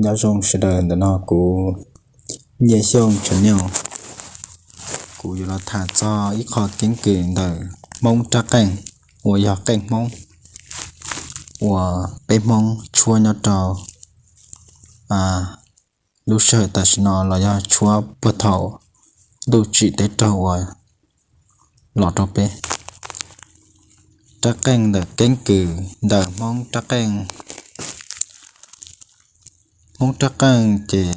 Nyob zoo sawv daws, ntawm no kuv Nyiaj Xyooj Tshav Nyuj, kuv yuav los tham txog ib qho keeb kwm ntawm Hmoob rab qeej uas yog qeej Hmoob uas peb Hmoob tshuab nyob rau lub sij hawm tam sim no los yog tshuab puag thaum ntuj tsim teb raug uas los rau peb. Rab qeej ntawm keeb kwm ntawm Hmoob rab qeej. Hmoob rab qeej ces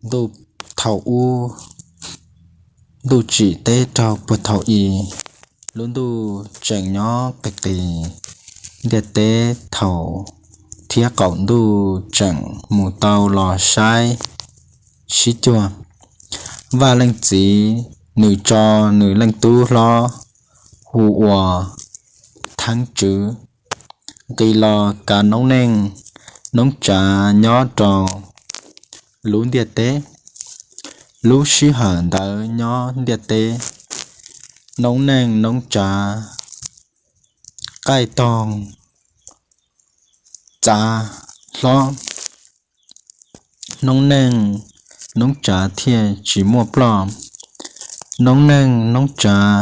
ntuj, thaum ub ntuj tsim teb raug puag thaum i, lub ntuj tseem nyob qis qis ntiaj teb thaum, thiab qaum ntuj tseem mus tau los saib sib cuag. Vaj Leej Txiv nws tso nws leej tub hlob hu ua Theeb Tswv nqis los kav noob neej noob tsav nyob rau lub ntiaj teb. Lub sij hawm ntawd nyob ntiaj teb, noob neej noob tsav qaij toog txav hlob, noob neej noob tsav thiaj tsis muaj ploj. Noob neej noob tsav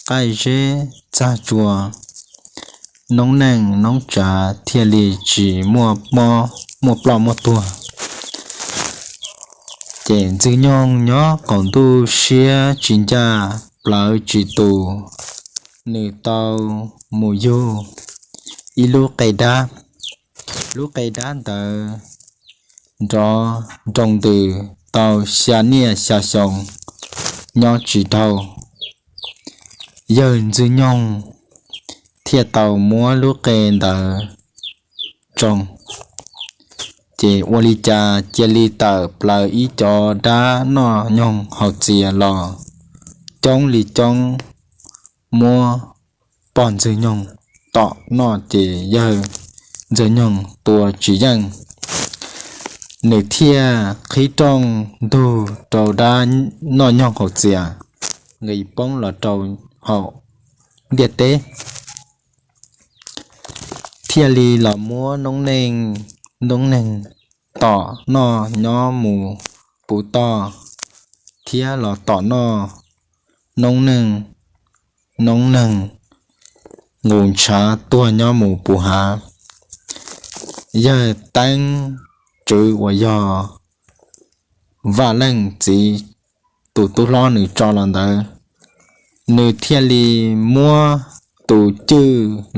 qaij zeb txag tsua, noob neej noob tsav thiaj li tsis muaj, muaj ploj muaj tuag. Ces Ntxwg Nyoog nyob qaum ntuj siab tsis ncaj plawv tsis tus, nws tau mus yug ib lub qe dab. Lub qe dab ntawd nrov nroo ntws tau xya niaj xya xyoo nyob tsis dhau. Yawg Ntxwg Nyoog thiaj tau muab lub qe ntawd tsoo, ces ua li cas cia li tawm plaws ib cov dab noj nyoog haus txias los coob li coob, muab pog Ntxwg Nyoog tom noj ces yawg Ntxwg Nyoog tua tsis yeej. Nws thiaj qhib rooj ntug rau dab noj nyoog haus txias nqis poob los rau hauv ntiaj teb, thiaj li los muab noob neej noob neeg tom noj nyob mus puv toj, thiab los tom noj noob neej noob neeg nqus ntshav tuag nyob mus puv hav. Yawg Teeb Tswv uas yog Vaj Leej Txiv tus tub hlob nws tso los ntawd, nws thiaj li muab tus cwj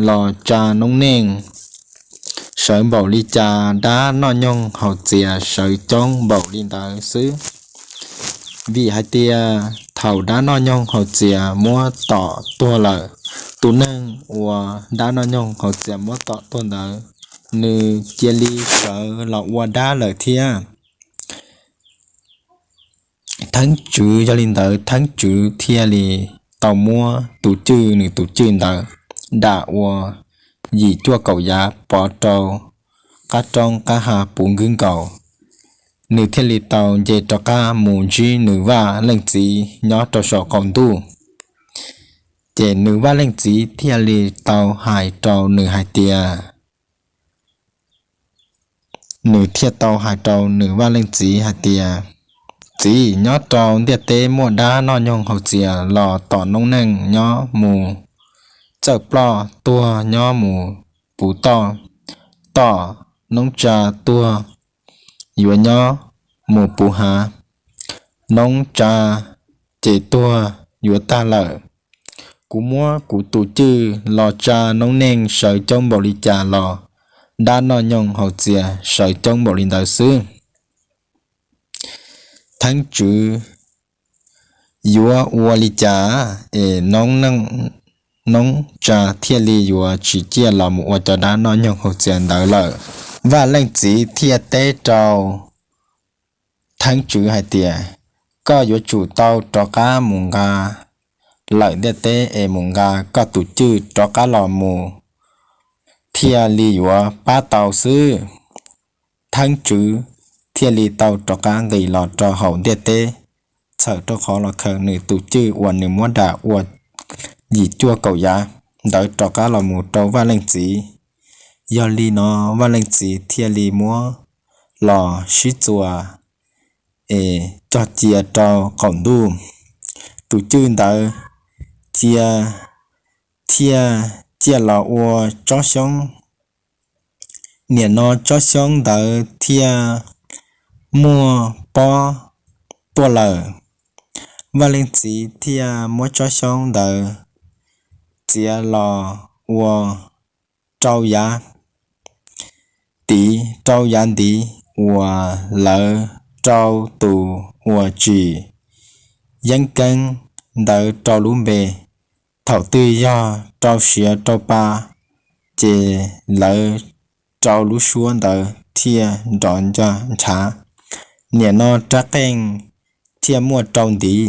los tsa noob neej sawv npaum li cas, dab noj nyoog haus txias sawv coob npaum li ntawd xwb. Vim hais tias thaum dab noj nyoog haus txias muab tom tuag lawm, tus neeg uas dab noj nyoog haus txias muab tom tuag ntawd, nws cia li sawv los ua dab lawm thiab. Theeb Tswv, yog li ntawd Theeb Tswv thiaj li tau muab tus cwj, nws tus cwj ntawd dam ua yim cuaj kaum yav pov rau qab roob qab ha puv nkwg nkaus, nws thiaj li tau nce rov qab mus ntsib nws Vaj Leej Txiv nyob rau saum qaum ntuj. Ces nws Vaj Leej Txiv thiaj li tau hais rau nws hais tias, nws thiaj tau hais rau nws Vaj Leej Txiv hais tias, Txiv, nyob rau ntiaj teb muaj dab noj nyoog haus txias los tom noob neej nyob mus txawj ploj tuag nyob mus puv toj, tom noob tsa tuag yuav nyob mus puv hav, noob tsa ces tuag yuav tag lawm. Kuv muab kuv tus cwj los tsa noob neej sawv coob npaum li cas los dab noj nyoog haus txias sawv coob npaum li ntawd xwb. Theeb Tswv, yuav ua li cas es noob tsa thiaj li yuav tsis ciaj los mus ua cov dab noj nyoog haus txias ntawd lawm? Vaj Leej Txiv thiaj teb rau Theeb Tswv hais tias, koj yuav tsum tau rov qab mus nqa lawm ntiaj teb es mus nqa koj tus cwj rov qab los mus thiaj li yuav pab tau xwb. Theeb Tswv thiaj li tau rov qab nqis los rau hauv ntiaj teb, txhawm rau qhov los khaws nws tus cwj uas nws muab dam ua yim cuaj kaum yav ntawd rov qab los mus rau Vaj Leej Txiv. Yog li no Vaj Leej Txiv thiaj li muab los sib txuas es cog cia rau qaum ntuj. Tus cwj ntawd cia thiaj ciaj los ua tsob xyoob. Nim no tsob xyoob ntawd thiaj muaj pob tuaj lawm. Vaj Leej Txiv thiaj muab tsob xyoob ntawd txiav los ua rau yav tid, rau yav ntiv uas lawv rau tus uas tsis yeeb keeb ntawd rau lub npe. Thaum twg yog rau siav rau pa, ces lawv rau lub suab ntawd thiaj nrov ncha ntshav. Nim no rab qeej thiaj muaj rau ntiv.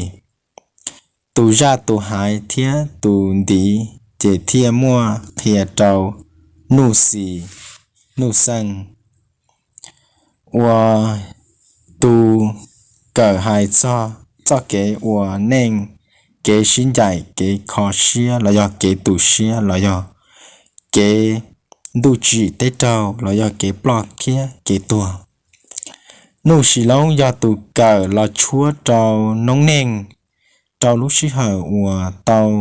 Tus zaj tus hais thiab tus ntiv ces thiaj muaj qhia rau nuj xis nuj xeej uas tus kawm hais txog txoj kev ua neej, kev sib ncaim, kev kho siab los yog kev tu siab los yog kev ntuj tsim teb raug los yog kev ploj thiab kev tuag. Nuj Sis Loob yog tus kawm los tshuab rau noob neej rau lub sij hawm uas tau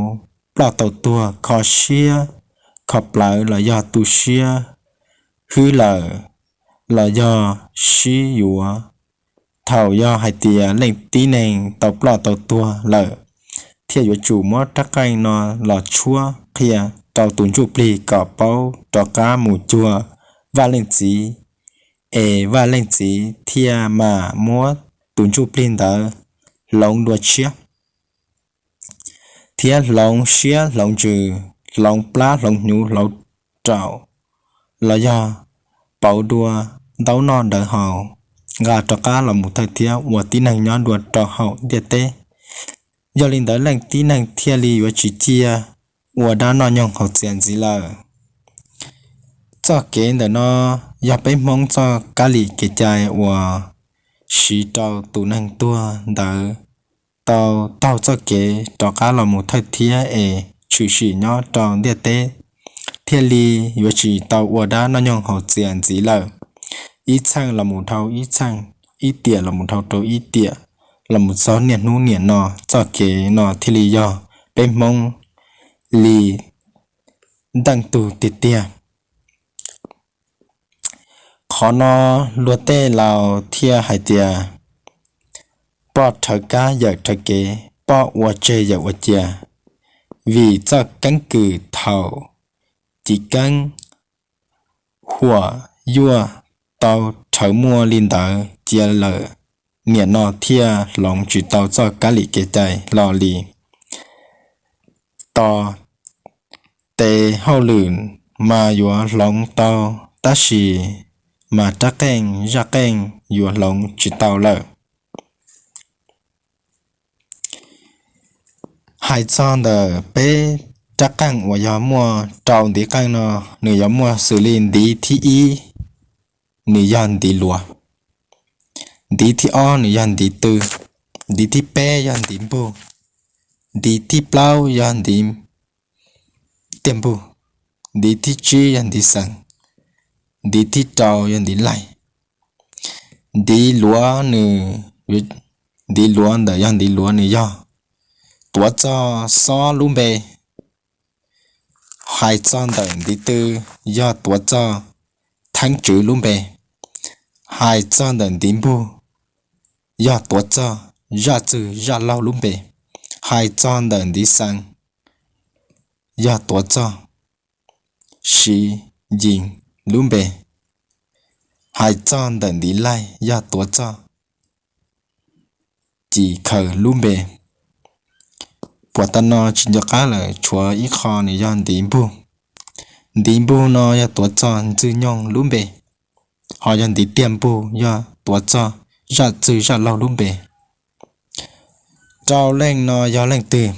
ploj tau tuag, kho siab kho plawv los yog tu siab hwb lawm los yog sib yuav. Thaum yog hais tias leej tib neeg tau ploj tau tuag lawm, thiaj yuav tsum muab rab qeej no los tshuab qhia rau tus ntsuj plig kom paub rov qab mus cuag Vaj Leej Txiv, es Vaj Leej Txiv thiaj mam muab tus ntsuj plig ntawd hloov dua tshiab thiab hloov siab hloov ntsws, hloov plab hloov hnyuv hloov raum los yog pauv dua ntaub noj dawv haus, nqa rov qab los mus thawj thiab ua tib neeg nyob dua rau hauv ntiaj teb. Yog li ntawd leej tib neeg thiaj li yuav tsis ciaj ua dab noj nyoog haus txias ntxiv lawm. Txoj kev ntawm no yog peb Hmoob txoj kab li kev cai uas siv rau tus neeg tuag ntawd tau taug txoj kev rov qab los mus thawj thiab es tshwm sim nyob rau ntiaj teb, thiaj li yuav tsis tau ua dab noj nyoog haus txias ntxiv lawm. Ib txheej los mus dhau ib txheej, ib tiam los mus dhau rau ib tiam, los mus txog niaj hnub niam no, txoj kev no thiaj li yog peb Hmoob li nteej tug tiag tiag. Qhov no luag tej laus thiaj hais tias poj rhawv kab yawm rhawv kev, poj ua tseg yawm ua cia. Vim txoj keeb kwm thaum civ keeb huam yuaj tau rhawv muaj li ntawd cia lawm, niam no thiaj hloov tsis tau txoj kab li kev cai hlo li. Tos tes hauj lwm mas yuav hloov tau, tab sis mas rab qeej zaj qeej yuav hloov tsis tau lawm. Hais txog ntawm peb rab qeej uas yog muaj rau ntiv qeej no, nws yuav muaj xws li ntiv thib ib, nws yog ntiv luav, ntiv thib ob nws yog ntiv tw, ntiv thib peb yog ntiv npug, ntiv thib plaub yog ntiv tiaj npug, ntiv thib tsib yog ntiv xees, ntiv thib rau yog ntiv laig. Ntiv luav nws, ntiv luav ntawm yog ntiv luav nws yog tuav txog xob lub npe. Hais txog ntawm ntiv tw yog tuav txog theeb tswv lub npe. Hais txog ntawm ntiv npug yog tuav txog zaj txwg zaj laug lub npe. Hais txog ntawm ntiv xees yog tuav txog siv yis lub npe. Hais txog ntawm ntiv laig yog tuav txog ci khaws lub npe. Puas tau no tsis nco qab lawm, tshuav ib qho nws yog ntiv npug. Ntiv npug no yog tuav txog ntxwg nyoog lub npe, ho yog ntiv tiaj npug yog tuav txog zaj txwg zaj laug lub npe. Rau leej no yog leej twg?